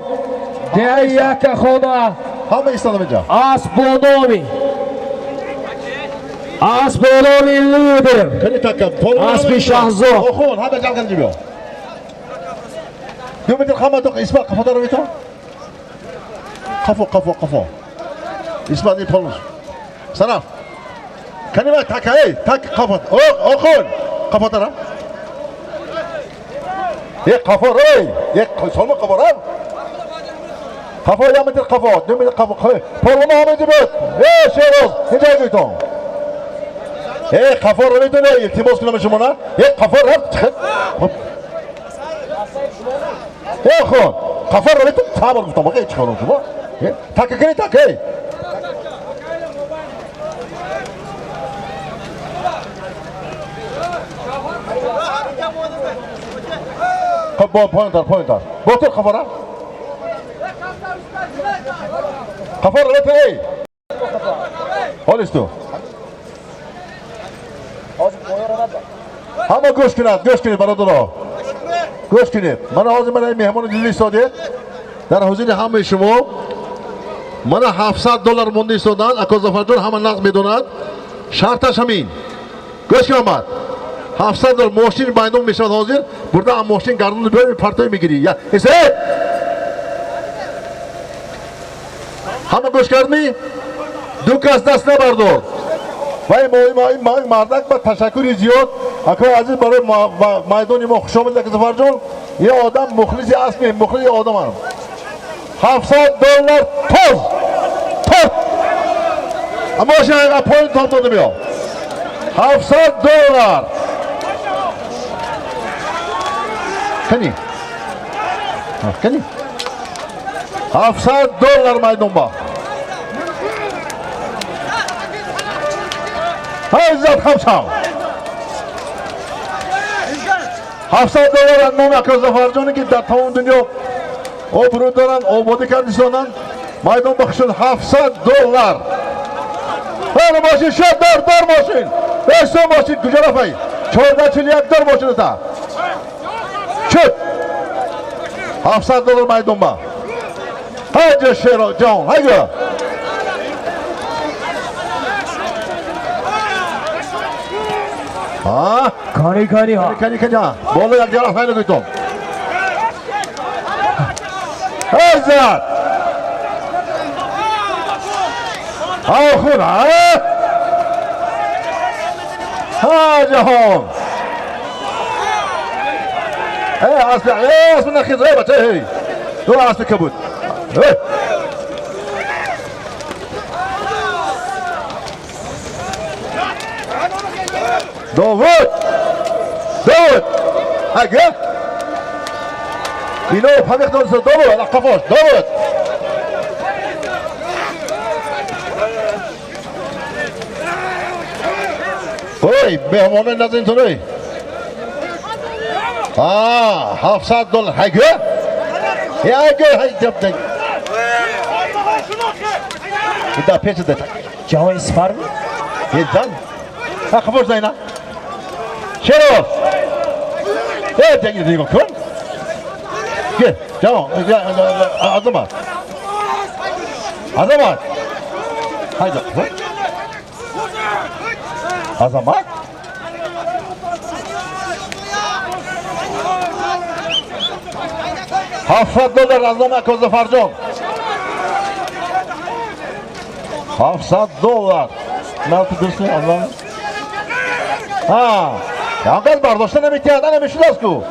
Деҳаи Яккахона. Ҳама истодам инҷо. Асп бо номи. Асп бо номи лидер. Аспи Шаҳзод. Охун, ҳама ҷамъ кардем биё. 2 метр ҳама то Исмат қафо ро бито. Қафо, қафо, қафо. Исмат ин полус. Сараф. Канима так эй, так қафо. Охун, қафо тара. Е қафо рой, е солма қафо ра. Қафо 1 метр қафо, 2 метр қафо. Полума ҳама инҷо буд. Э Шероз, инҷо гӯйтон. Э қафо ро метоне, илтимос кунам шумо на. Е қафо рафт. Э хон, қафо ро метон табор гуфтам, охе чӣ кардам шумо? Так кунӣ так, эй. خب با پایین تر، پایین تر. با تو قفا را. قفا را تو ای. حالش تو. ҳама гӯш кунад, гӯш кунед бародаро. Гӯш кунед. Мана ҳозир мана ин меҳмони дилӣ истодед. Дар ҳузури ҳамаи шумо мана $700 монда истоданд. Ако Зафарҷон ҳама нақд медонад. Шарташ ҳамин. Гӯш кун омад. $700 мошин байдон мешавад ҳозир. Бурда ам мошин гардонро биёр, партой мегирӣ. Я, эсе! Ҳама гӯш кардмӣ? Ду кас даст набардор. Вай мо мардак ба ташаккури зиёд. Акои азиз барои майдони мо хуш омадед, ака Зафарҷон. Е одам мухлиси асми, мухлиси одамам. $700 тоз. Тоз. Мошин ага поин том дода биё. $700. Кани? Кани? $700 майдон ба. Ҳайзат хамсам. $700 аз номи ака Зафарҷоне ки дар тамоми дунё обрӯ доранд, ободӣ карда истоданд. Майдон ба хушуд $700. Ҳар мошин шуд, дар, дар мошин. Эсо мошин куҷо рафай? 1441 дор мошината. Шуд. 700 доллар майдон ба. Ҳайҷа шеро ҷон, ҳайҷа. Ҳа? Кани кани ҳа. Кани кани ҳа. Боло як ҷо рафай нагӯйтон. Ҳайзат. Ҳа хун, ҳа? Ҳа ҷаҳон. Эй асп, эй асп нахез, эй бача, эй. Ду асп кабуд. Эй. Довуд! Довуд! Ага! Ино памех донса Довуд, алаққафош, Довуд! Ой, меҳмонои назаринтон, ой! 700 доллар. Ҳайгӯ? Ҳайгӯ, ҳай. Да пеш да. Ҷаҳони сипар? Ҳеҷан. Ха қафош дайна. Шероз. Эй, денги нигоҳ кун. Гел, ҷавон, Азамат. Азамат. Ҳайда. Азамат? 700 доллар аз номи Ака Зафарҷон. 700 доллар. Нархи дуруст не, Аллоҳ. Ҳа, янқаз бардошта наметиҳад, ана мешудааст ку.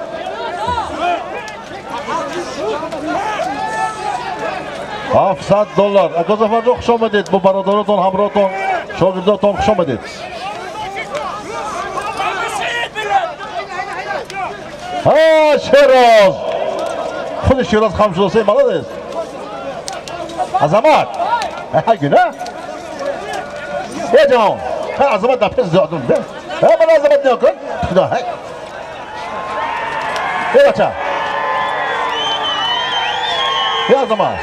700 доллар. Ака Зафарҷон, хуш омадед бо бародаротон, ҳамроҳотон, шогирдотон, хуш омадед. Ҳа, Шероз. Худи Шероз хам шудааст, молодец. Азамат. Ҳа, гуна? Э ҷаҳон. Ҳа, Азамат дар пеш зиёд. Ҳа, ман Азамат нигоҳ кун. Худо, ҳай. Э бача. Э Азамат.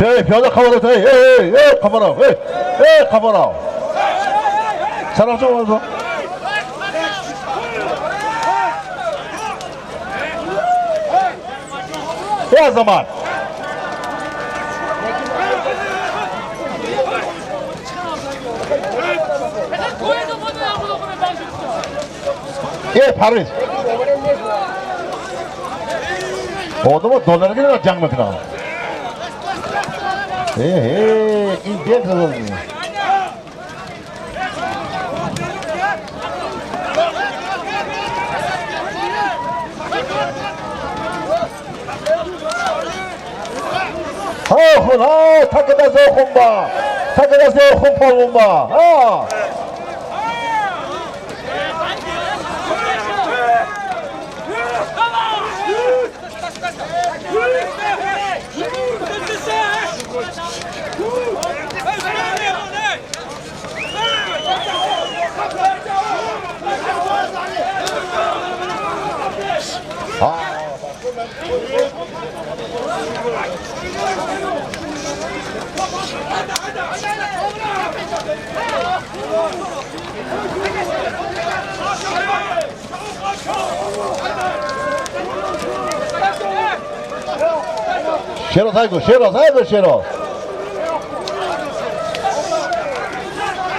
Эй, пиёда қабаров, эй, эй, эй, қабаров, эй, эй, қабаров. Сарафҷон, вазо. Э Азамат. Э Парвиз. Одамо долларга ҷанг мекунанд. Э, э, ин бек задад. Ҳа, хун, ҳа, так даст хун ба. Так даст хун полун ба. Ҳа. Шероз, айгу, Шероз, айгу, Шероз.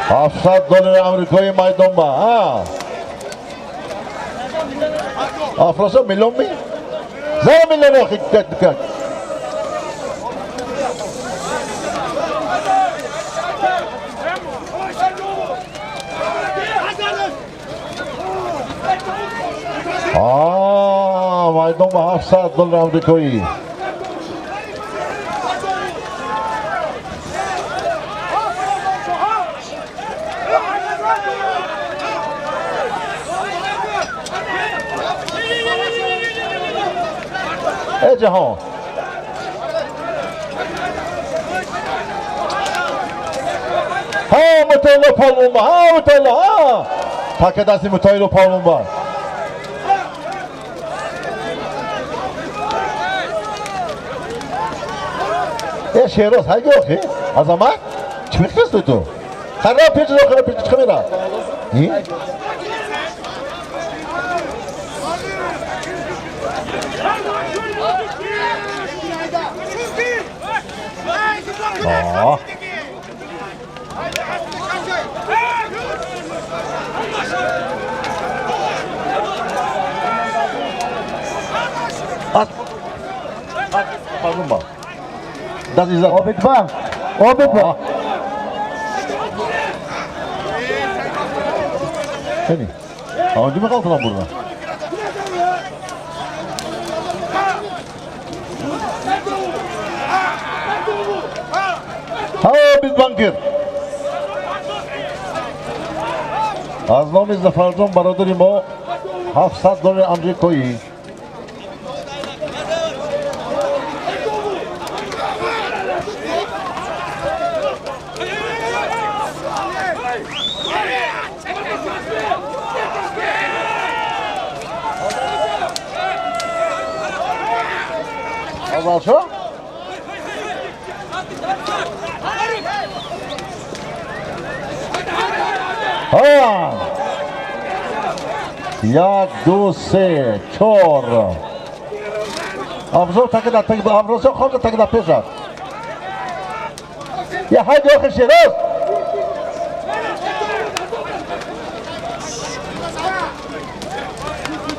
700 доллари амрикои майдон ба. Ҳа. Афросо миллион ми? За миллион охи как. Майдон ба 700 доллари амрикоӣ. Э ҷаҳон. Ҳа, мутолиа полвонба, ҳа, мутолиа, ҳа. Така дасти мутолиа полвонба. Э Шероз, ҳайгӯ охи? Азамат? Чӣ мехӯрӣ ту? Харра пеш ро пеш чӣ мера? آه. Das ist Obidva. Obidva. Seni. Avcı mı kaldı lan burada? Ha biz банкир. Аз номи Зафарҷон бародари мо 700 доллари амрикоӣ. Аввал шо? Ҳа! Як, ду, се, чор. Абзор таки дар таки Абросиёб хонда таки дар пеш рафт. Я ҳайди охир Шероз.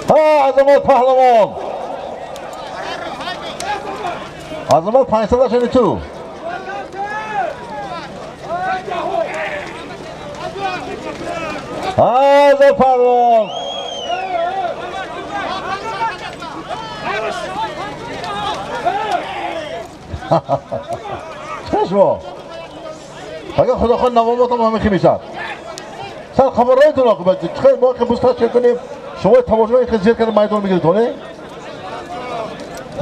Ҳа, Азамат паҳлавон. Азамат 500 ашани ту. Азамат паҳлавон. Чашмо. Агар худо хоҳад навоботам ҳама хи мешавад. Сар хабарҳоятон оқибат чӣ мо ки бузкаш кунем, шумо тамошо хи зер карда майдон мегиред, не?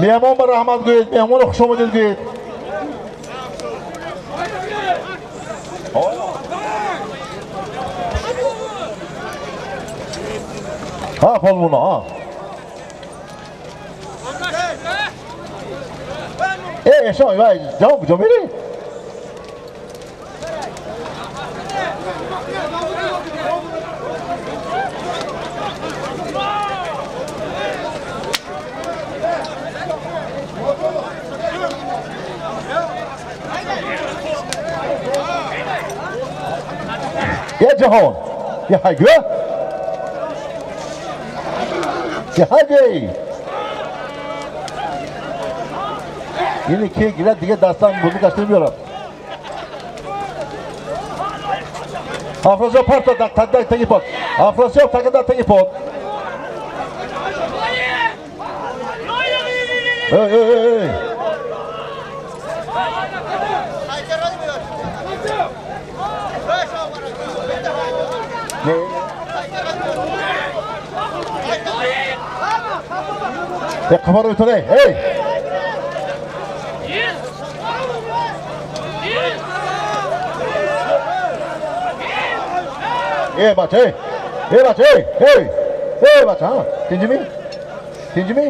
Меҳмон ба раҳмат гӯед, меҳмонро хуш омадед гӯед. Ҳа, полвона, ҳа. Эшон, вай, ҷавоб куҷо мерӣ? Я ҷаҳон, я ҳайгӯ, я ҳайгӯй. Ини ки гирад дига дастан бузу гашта меорад. Афросиёб парто дар таги под. Афросиёб таги дар таги под. Эй, эй, эй, эй. Я қамар өтіне, эй! Эй, бача, эй! Эй, бача, эй! Эй! Эй, бача, ҳа? Тинҷимӣ? Тинҷимӣ?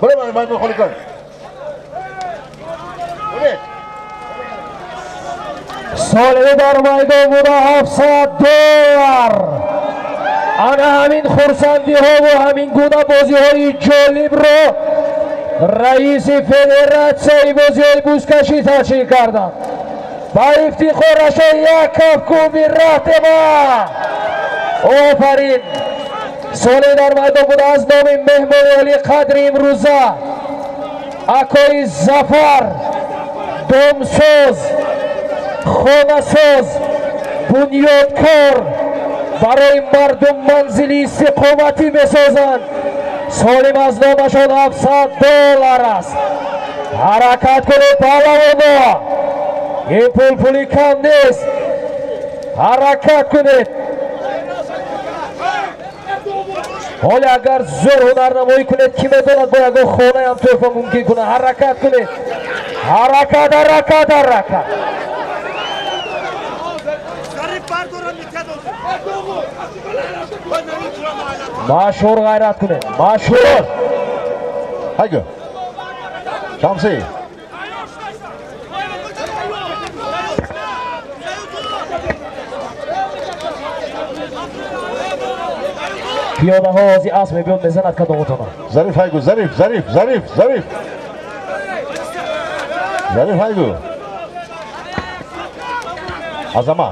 Бара ман майдон холӣ кун. Соле дар майдон буда 700 доллар. Ана ҳамин хурсандиҳову ҳамин гуна бозиҳои ҷолибро раиси федератсияи бозиҳои бузкашӣ ташкил карданд. Ба ифтихорашон як кафкӯби раҳтема. Офарин. Соле дар майдон буда аз номи меҳмони олиқадри имрӯза акои Зафар, домсоз, хонасоз, бунёдкор, барои мардум манзили истиқоматӣ месозанд. Солим аз номашон 700 доллар аст. Ҳаракат кунед, паҳлавоно, ин пул пули кам нест. Ҳаракат кунед. Ҳоле агар зӯр ҳунарнамоӣ кунед, ки медонад бо ягон хонаям тӯҳфа мумкин кунад. Ҳаракат кунед. Ҳаракат, ҳаракат, ҳаракат. Машҳур ғайрат кунед. Машҳур. Ҳайгӯ. Шамсӣ. Пиёдаҳо ҳозир асп мебиёд мезанад кадомотона. Зариф ҳайгу, Зариф, Зариф, Зариф, Зариф. Зариф ҳайгу. Азама.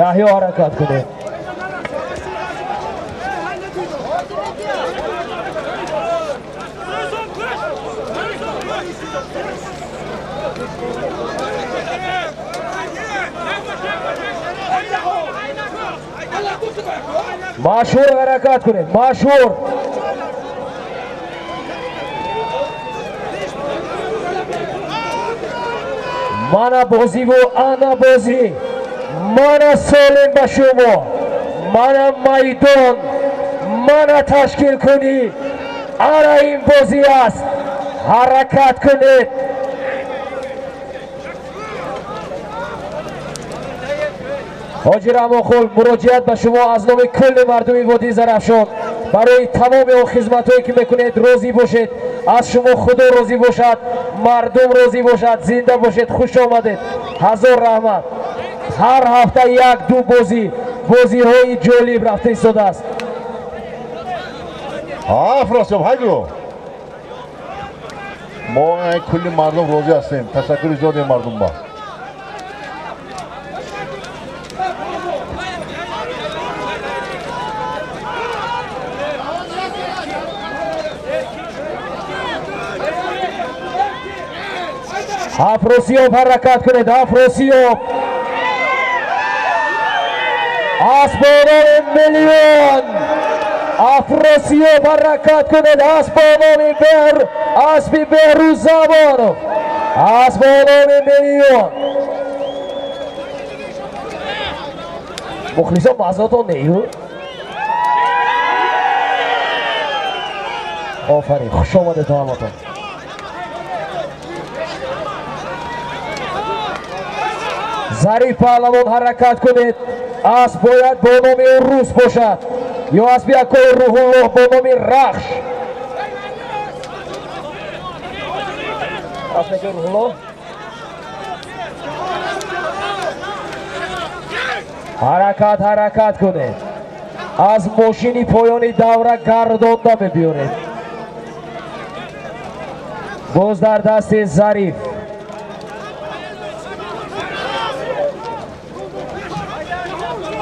Яҳё ҳаракат кунед. Машҳур ҳаракат кунед, машҳур. Мана бозиву ана бозӣ. Мана солим ба шумо. Мана майдон. Мана ташкил кунӣ. Ана ин бозӣ аст. Ҳаракат кунед. Ҳоҷи Раҳмонқул, муроҷиат ба шумо аз номи кулли мардуми водии Зарафшон барои тамоми он хизматҳое ки мекунед розӣ бошед. Аз шумо Худо розӣ бошад, мардум розӣ бошад, зинда бошед, хуш омадед. Ҳазор раҳмат. Ҳар ҳафта як-ду бозӣ, бозиҳои ҷолиб рафта истодааст. Афросиёб, ҳайгу. Мо кулли мардум розӣ ҳастем. Ташаккури зиёде мардум ба. Афросиёб ҳаракат кунед, Афросиёб. Асбонони миллион. Афросиёб ҳаракат кунед, асбонони беҳр, аспи Беҳрӯз Замонов. Асбонони миллион. Мухлисон маззатон нею? Офарин, хуш омадед ҳаматон. Зариф паҳлавон ҳаракат кунед. Асп бояд бо номи рус бошад ё аспи акои Рӯҳуллоҳ бо номи Рахш. Аспи акои Рӯҳуллоҳ. Ҳаракат, ҳаракат кунед. Аз мошини поёни давра гардонда мебиёред. Боз дар дасти Зариф.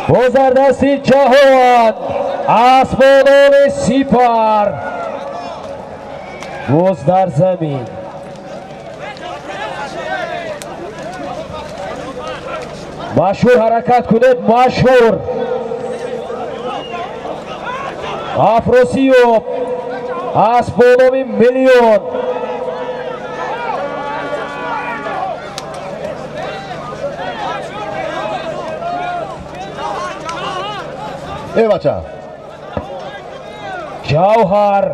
Боз дар дасти Ҷаҳон. Асбонони сипар. Боз дар замин. Машҳур ҳаракат кунед, машҳур. Афросиёб асбономи миллион. Эй бача. Ҷавҳар.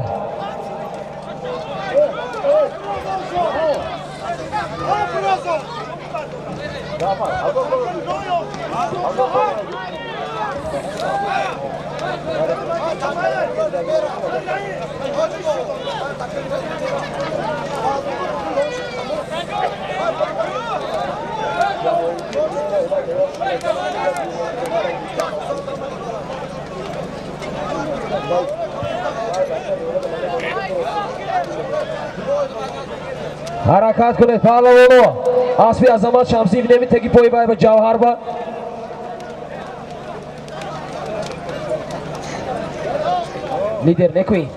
Ҳаракат кунед паҳлавоно. Аспи Азамат Шамсиев неми теги пои бай ба Ҷавҳар ба. Лидер некуи.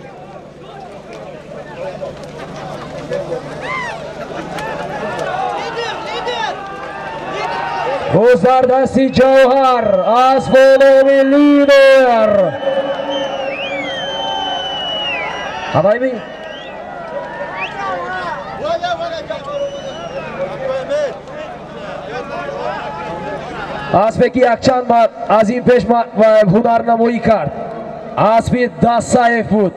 Боз дар дасти Ҷавҳар асбономи лидер. Ҳавайми? Аспе ки якчанд аз ин пеш ҳунарнамоӣ кард. Аспи Дастсаев буд.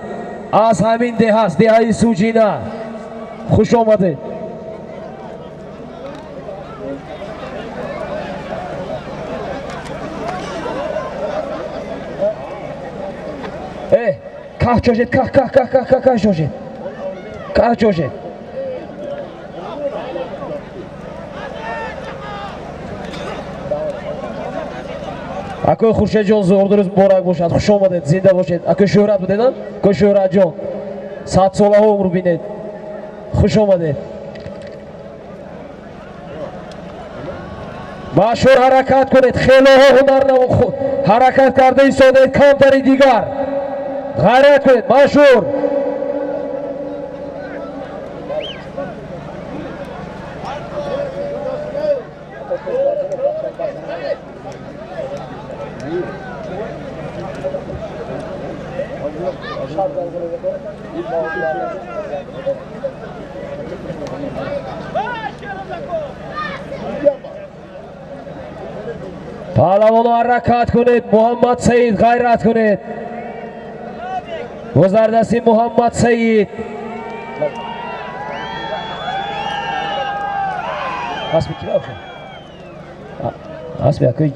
Аз ҳамин деҳаст, деҳаи Суҷина. Хуш омадед. Ках ҷожед, ках, ках, ках, ках, ках, ках ҷожед. Ках ҷожед. Акои Хуршедҷон, зурдуруз муборак бошад, хуш омадед, зинда бошед. Акои Шӯҳрат будед, акои Шӯҳратҷон, садсолаҳо умр бинед, хуш омадед. Машҳур, ҳаракат кунед, хелоҳо ҳунар ҳаракат карда истодаед, камтари дигар ғайрат кунед, машҳур. Паҳлавоно, ҳаракат кунед, Муҳаммад Саид, ғайрат кунед. Гузардасти Муҳаммад Саид. Асби ки охи? Асби акои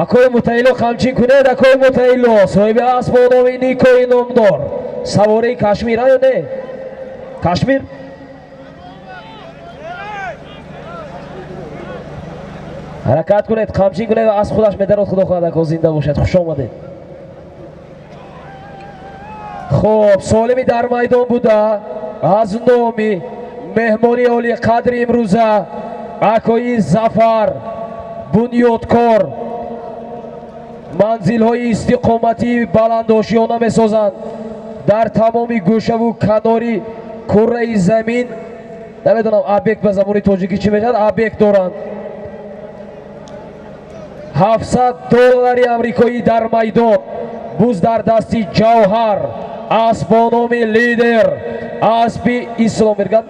акои Мутаило, қамчин кунед, акои Мутаило, соҳиби асб бо номи Никои номдор. Савораи Кашмир, ё не? Кашмир? Ҳаракат кунед, қамчин кунед ва асб худаш медарод, худо хоҳад, ако, зинда бошад, хуш омадед. Хуб, солими дар майдон буда, аз номи меҳмони олии қадри имрӯза, акои Зафар, бунёдкор, манзилҳои истиқоматии баландошиёна месозанд дар тамоми гӯшаву канори курраи замин. Намедонам, объект ба забони тоҷикӣ чӣ мешавад, объект доранд. 700 доллари амрикоӣ дар майдон. Буз дар дасти Ҷавҳар, асб бо номи Лидер, аспи Ислом Миргат.